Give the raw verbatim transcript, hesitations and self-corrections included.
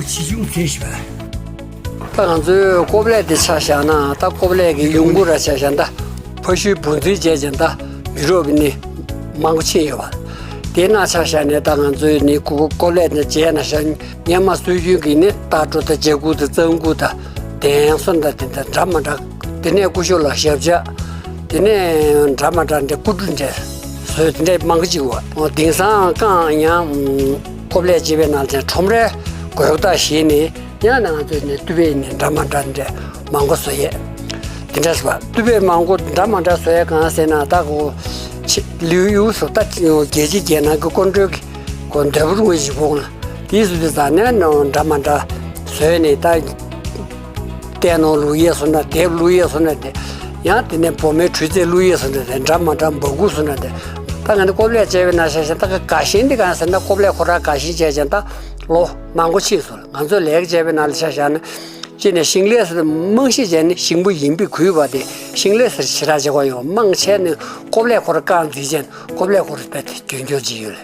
ཆེ་ཆུང་ཚད་ཞིག་པ། ད་ང་ཚོའི་ཀོ་པ་ལེ་དེ་ཆ་བཞག་ན། ད་ཀོ་པ་ལེ་གི་ཡོང་སྒོ་ར་ཆ་བཞག་ན། ད་ཕ་ཤུལ་བུ་འཛིན་བྱས་ཀྱང་ད་མི་རོགས་པ་ནི་མང་པོ་ཕྱིན་ཡོད་པ། དེ་ན་ཆ་བཞག་ནས་ད་ང་ཚོའི་ནི་ཀོ་ཀོ་པ་ལེ་དེ་བྱས་ན་ཤ་སྔོན་མ་སྲོལ་རྒྱུན་གྱི་ནི་སྟག་སྒྲོ་དང་ལྗགས་ཁུ་དང་གཙང་ཁུ་དང་གདན་སོགས་དང་དེ་འདྲ་འདྲ་མ་འདྲ། དེ་ནས་སྐུ་ཞབས་ལ་ཞབས་བཅགས། དེ་ནས་འདྲ་མ་འདྲ་འདྲ་སྐུ་གྲུ་འདྲ་བཟོས་དེ་འདྲ་མང་གི་ཅིག་བ། དེང་སང་ཀང་ཡང་ཀོ་པ་ལེ་བྱེད་པའི་ནང་ལ་ཁྲོམ་རའི་གོས་ཐག་བཞེས་ནས་ཡང་ན་ང་ཚོས་ནས་ཏུ་པའི་ནས་འདྲ་མ་འདྲ་འདྲ་མང་པོ་བཟོ་ཡས། དེ་འདྲ་ཟེར་བ། ཏུ་པའི་མང་པོ་འདྲ་མ་འདྲ་བཟོ་ཡས་གང་ཟེར་ན། ད་གོ་ཆེ་ལིའུ་ཡུ་སོ་ད་རྒྱལ་སྤྱི་རྒྱལ་ནང་གི་སྐུ་མགྲོན་གྱི་གོ་འདོད་པོ་རུ་ངོས་ཞིག་ཕོག་ན། དེའི་སུ་དེ་ཟ་ནས་ནོ་འདྲ་མ་འདྲ་བཟོས་ནས་ད། ལྟད་མོ་བླུག་ཡས་སོང་ན། དེབ་བླུག་ཡས་སོང་ན་དེ། ཡང་དེ་ནས་བུ་མོའི་འཕྲུལ་རྩལ་བླུག་ཡས་སོང་ན་དེ། འདྲ་མ་འདྲ་འབག་གུ་སོང་ན་དེ། ད་ང་ནི་ཀོ་པ་ལེ་བྱས་པའི་ནང་བཞིན་ད་ག་ག་ཤིང་དེ་གང་ཟེར་ན། ཀོ་པ་ལེ་ཁོ་རང་ག་ཤིང་བྱས་ཀྱང་ད་ལོ་མང་པོ་ཕྱིན་སོང་། ང་ཚོ་ལས་ཀ་བྱས་པའི་ནང་ལ་ཆ་བཞག་ན། གཅིག་ནས་ཤིང་ལས་སུ་རྨང་གཞི་བྱས་ནས་ཤིང་བུ་ཡིན་པས་གུས་པ་དེ། ཤིང་ལས་སུ་ཞེ་དྲག་བྱེད་དགོས་ཡོང་། མང་ཆེ་ནས་ཀོ་པ་ལེ་ཁོ་རང་རྐང་འཛིན་བྱས་ནས་ཀོ་པ་ལེ་ཁོ་རང་དཔེ་དེ་རྒྱུན་སྐྱོར་བྱེད་ཡོད་ལ།